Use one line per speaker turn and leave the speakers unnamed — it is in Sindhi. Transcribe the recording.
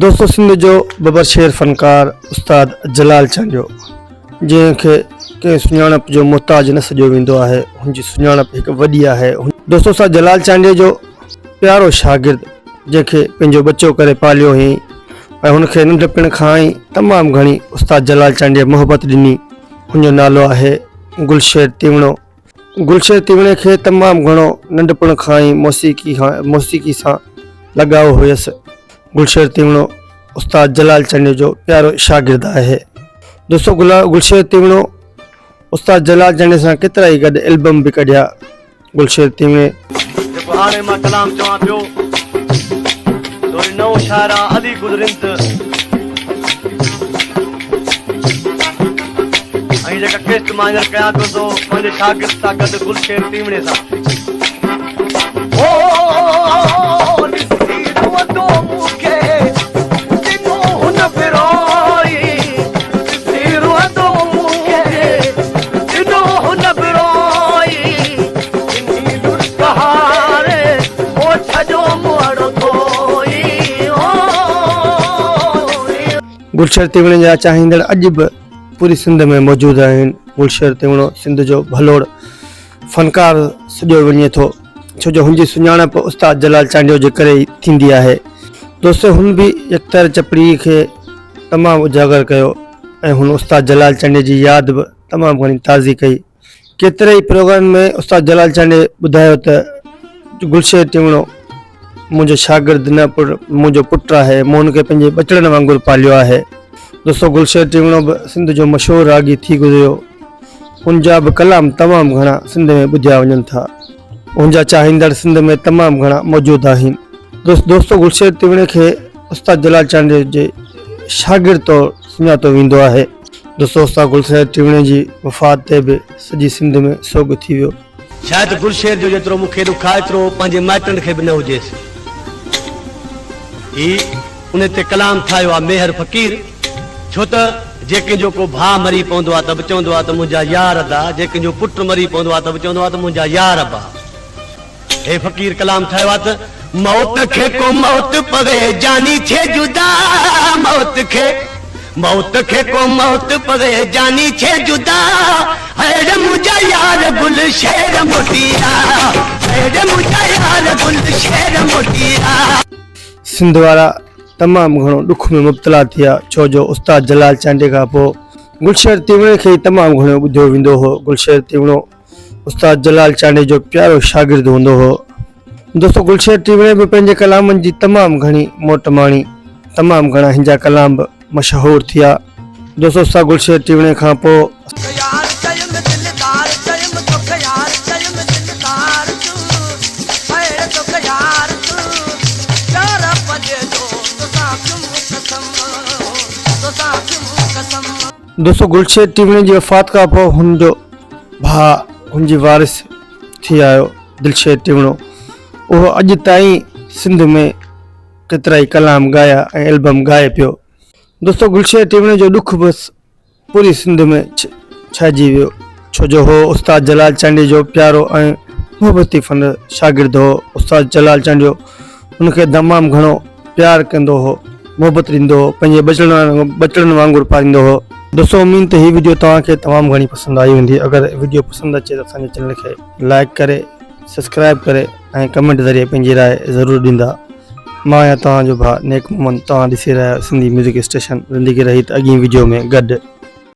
دوستو سنڌ جو ببر شير فنڪار استاد جلال چانڊيو جنهن کي ڪنهن سڃاڻپ جو محتاج نه سڏيو ويندو آهي هن جي سڃاڻپ هڪ وڏي آهي دوستو استاد جلال چانڊيي جو پيارو شاگرد جنهن کي پنهنجو ٻچو ڪري پاليو هئائين ۽ هن کي ننڍپڻ کان ئي تمام گهڻي استاد جلال چانڊيي محبت ڏني هن جو نالو آهي گلشير تيوڻو گلشير تيوڻي کي تمام گهڻو ننڍپڻ کان ئي موسيقي کان موسيقي سان لڳاء هيس. گلشير تيوڻو استاد جلال چانڊيو جو پيارو شاگرد آهي. دوستو گلشير تيوڻو استاد جلال چانڊيي سان ڪيترا ئي گڏ البم به ڪڍيا. گلشير تيوڻي.
جيڪو هاڻي مان ڪلام چوان پيو سو وري نئون شاعر آ علي گل رند ۽ جيڪا ڪيسٽ مان هينئر ڪيان پيو سو پنهنجي شاگرد سان گڏ گل شير تيوڻي سان. او ڏسي روئندو مون کي ڏنو هن پرائي ڏسي روئندو مون کي ڏنو هن پرائي
گلشير تيوڻي جا چاهيندڙ اڄ به پوري سنڌ ۾ موجود آهن. گلشير تيوڻو سنڌ جو ڀلوڙ فنڪار سڏيو وڃي ٿو ڇو جو هن جي سڃاڻپ استاد جلال چانڊيو جي ڪري ئي ٿيندي آهي. دوستو هن به يڪتر چپڙي کي تمام اجاگر ڪيو ۽ هن استاد جلال چانڊيي جي ياد به تمام گهڻي تازي ڪئي. ڪيترن ئي پروگرامن ۾ استاد جلال چانڊيي ٻڌايو ته گلشير ٽيوڻو منهنجو شاگرد نه پر منهنجو پٽ آهي مون هن کي پنهنجي ٻچڙن وانگر پاليو آهي دوستو گلشير ٽيوڻو به سنڌ جو مشهور راڳي ٿي گذريو هن جا به ڪلام تمام گهڻا سنڌ ۾ ٻڌيا وڃن ٿا هن جا چاهيندڙ سنڌ ۾ تمام گهڻا موجود آهن دوست دوستو گلشير ٽيوڻي کي استاد جلال چانڊيي جي شاگرد طور سڃاتو ويندو آهي. دوستو استاد گلشير ٽيوڻي جي وفات تي به سڄي سنڌ ۾ سوڳ ٿي ويو.
شايد گلشير جو جيترو مون کي ڏک آ ايترو پنهنجي مائٽن کي به نه هجيس. هي ان تي ڪلام ٺاهيو آ ميهر فقير ڇو ته جي ڪنهن جو ڪو ڀاء مري پوندو آ ته به چوندو آ ته منهنجا يار ادا جي ڪنهن جو پٽ مري پوندو آ ته به چوندو آ ته منهنجا يار ابا. هي فقير ڪلام ٺاهيو آ ته. موت کي ڪو موت پوي جاني ٿئي جدا موت کي موت کي ڪو موت پوي جاني ٿئي جدا هيڙ منهنجا يار گل شير موٽي آ هيڙ منهنجا يار گل شير موٽي آ.
سنڌ وارا تمام گهڻو ڏک ۾ مبتلا ٿيا ڇو جو استاد جلال چانڊيي کان پوء گلشير تيوڻي کي ئي تمام گهڻو ٻڌيو ويندو هو گلشير تيوڻو استاد جلال چانڊيي جو پيارو شاگرد هوندو هو. دوستو گلشير ٽيوڻي به پنهنجي ڪلامن جي تمام گهڻي موٽ ماڻي. تمام گهڻا هن جا ڪلام به مشهور ٿيا. دوستو استاد گلشير ٽيوڻي کان پوء.
يار چيم دلدار چيم توکي يار چيم دلدار تون خير توکي يار تون پيار پنهنجي جو توسان ٿيم قسم توسان ٿيم قسم.
دوستو گلشير ٽيوڻي جي وفات کان پوء هن جو ڀاء هن جي وارث ٿي آيو دلشير ٽيوڻو اهو اڄ تائين سنڌ ۾ ڪيترائي ڪلام ڳايا ۽ البم ڳائي پيو دوستو گلشير ٽيوڻي جو ڏک به پوري سنڌ ۾ ڇائجي ويو ڇو جو هو استاد جلال چانڊيي جو پيارو ۽ محبتي فن شاگرد هو استاد جلال چانڊيو هن کي تمام گهڻو پيار ڪندو هو محبت ڏيندو هو پنهنجي ٻچڙن ٻچڙن وانگر پاريندو هو. دوستو اميد ته هي وڊيو توهان کي تمام گهڻي پسند آئي هوندي اگر وڊيو پسند اچي ته اسان جي چينل کي لائڪ ڪري سبسڪرائب ڪري ۽ ڪمينٽ ذريعي پنهنجي راء ضرور ڏيندا مان آهيان توهان جو ڀاء نيڪ محمد توهان ڏسي رهيا آهيو سنڌي ميوزڪ اسٽيشن زندگي رهي ته اڳين وڊيو ۾ گڏ.